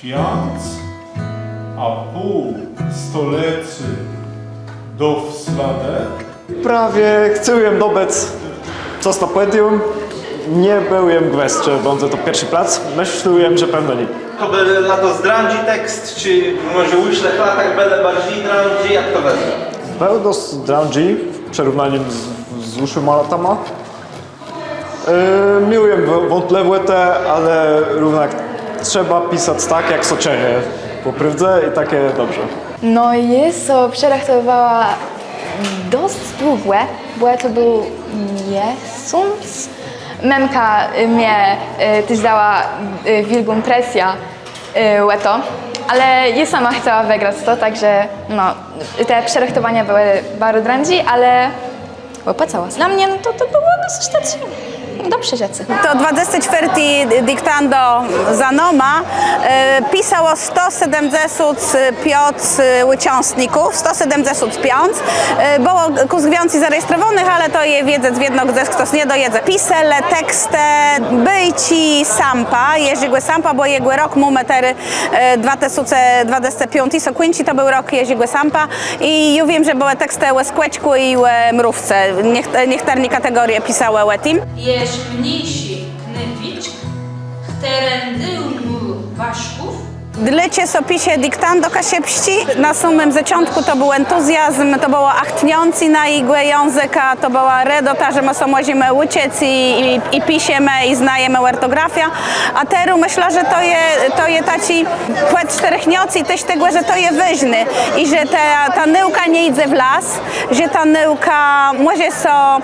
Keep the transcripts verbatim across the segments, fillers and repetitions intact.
Piãc a pół stolecy do wsladek. Prawie chcôł jem dobëc czas na pòdium. Nie béł jem gwës, czë bãdze to pierszi plac. Mëslôł jem, że pewno nié. To béł Latos drãdżi tekst, czë mòże Ò szlëch latach bëlë barżi drãdżi, jak to wëzdrzi? Béł dosc drãdżi w przërównanim z, z ùszłima latama. E, miôł jem wã-, wątplëwòtë, ale równak trzeba pisac tak, jak sã czëje pò prôwdze i tak je dobrze. No, jô so przërëchtowała dosc długò, bò to béł miesąc. Mëmka, e, mie, e, téż dała, e, wiôlgą presjã, e, ò to, ale jô sama chcała wëgrac to, tak że, no, te przërëchtowania bëłë baro drãdżé, ale òpłacało sã. Dlô mie, no to, to bëło dosc taczé dobré rzeczë. To dwadzesté czwôrté diktando za nama. E, pisało sto sétmëdzesąt piãc, e, ùczãstników, sto sétmëdzesąt piãc. E, bëło kùsk wiãcy zarejestrowónëch, ale to je wiedzec, wiedno gdzes chtos nie dojedze. Piselë tekstë bôjczi Sampa, Jerzégò Sampë, bò jegò rok mómë terô, e, dwa tësące dwadzescë piąti sã kùńczi, to béł rok Jerzégò Sampë. I jô wiém, że bëłë tekstë ò skòczkù i ò mrówce. Niech-, niechtërné kategórie pisałë ò tim. Jesz mniészi nôpisk, chtëren dôł mù wërzutków. Dlôcze sã pisze diktando kaszëbsczé? Na samim zôczątkù to béł entuzjazm, to bëło achtniãcé na jegò jãzëk, to bëła redota, że më sã mòżemë ùczëc i, i, i piszemë, i znajemë òrtografiã. A terô mëszlã, że to je, to je taczé pòdsztrëchniãcé téż tegò, że to je wôżné i że ta, ta nôùka nie jidze w las, że ta nôùka mòże sã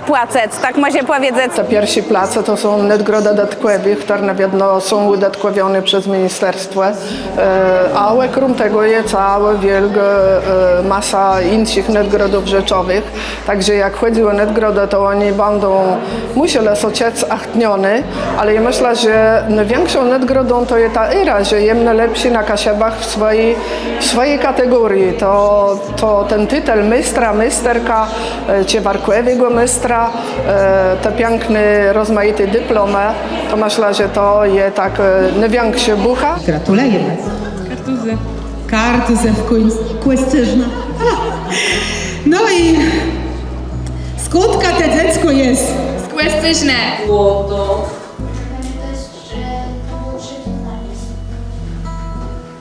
òpłacëc, tak mòże pòwiedzec. Te pierszé place to są nôdgrodë dëtkòwé, chtërne wiedno są ùdëtkòwioné przez ministerstwò. E, a òkróm tegò je całô wiôlgô, e, masa jinszich nôdgrodów rzeczowëch. Tak że jak chòdzy ò nôdgrodë, to òni bãdą mùszelë sã czëc achtniony, ale jô mëszlã, że nôwikszą nôdgrodą to je ta éra, że jem nôlepszi na Kaszëbach w swòji, w swòji kategórie. To, to ten titel méstra, mésterka, e, czë warkòwégò méstra, e, te piãkné, rozmajité diplómë, to mëszlã, że to je tak, e, nôwikszô bùcha. Gratulujemy. Kartuzë. Kartuzë w kùńcu. Kòscérzna. No i skądka to dzeckò je? Z Kòscérznë. Złoto.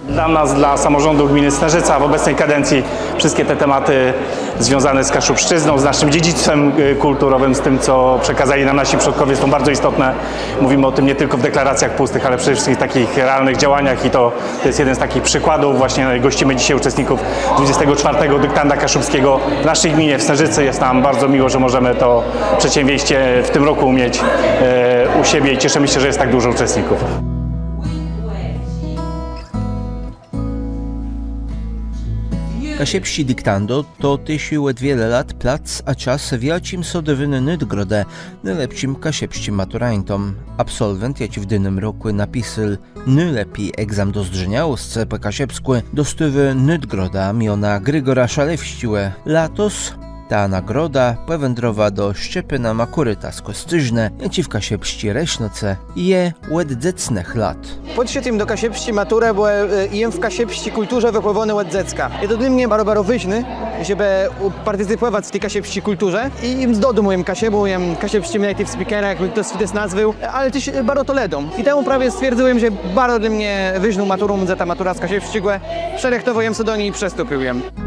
Dla nas, dla samorządu gminy Snażyca w obecnej kadencji wszystkie te tematy związane z kaszubszczyzną, z naszym dziedzictwem, y, kulturowym, z tym, co przekazali nam nasi przodkowie, są bardzo istotne. Mówimy o tym nie tylko w deklaracjach pustych, ale przede wszystkim w takich realnych działaniach i to, to jest jeden z takich przykładów. Właśnie gościmy dzisiaj uczestników dwudziestego czwartego Dyktanda Kaszubskiego w naszej gminie, w Snażycy. Jest nam bardzo miło, że możemy to przedsięwzięcie w tym roku mieć, e, u siebie i cieszymy się, że jest tak dużo uczestników. Kaszëbsczé diktando to téż ju òd wiele lat plac a czas, w jaczim są dôwóné nôdgrodë nôlepszim kaszëbsczim maturantóm. Absolwent, jaczi w dónym rokù napisôł nôlepi egzamin dozdrzeniałoscë pò kaszëbskù, dostôwô nôdgrodã miona Grégòra Szalewsczégò. Latos ta nôdgroda pòwãdrowa do Szczepana Makùrëta z Kòscérznë, jaczi w kaszëbsczi rësznoce je òd dzecnëch lat. Pòdszedł jem do kaszëbsczi maturë, bò, e, jem w kaszëbsczi kùlturze wëchòwóny òd dzecka. Je to dlô mie baro, baro wôżné, żebë ù-, partycypòwac w ti kaszëbsczi kùlturze. I, i z dodomù jem Kaszëbą, jem kaszëbsczim native speakerã, jak mie chtos, chtos nazwôł, ale téż, e, baro to lëdóm. I temù prawie stwierdzëł jem, że baro dlô mie wôżną maturą mdze ta matura z kaszëbsczégò. Przërëchtowôł jem sã do ni i przëstąpił jem.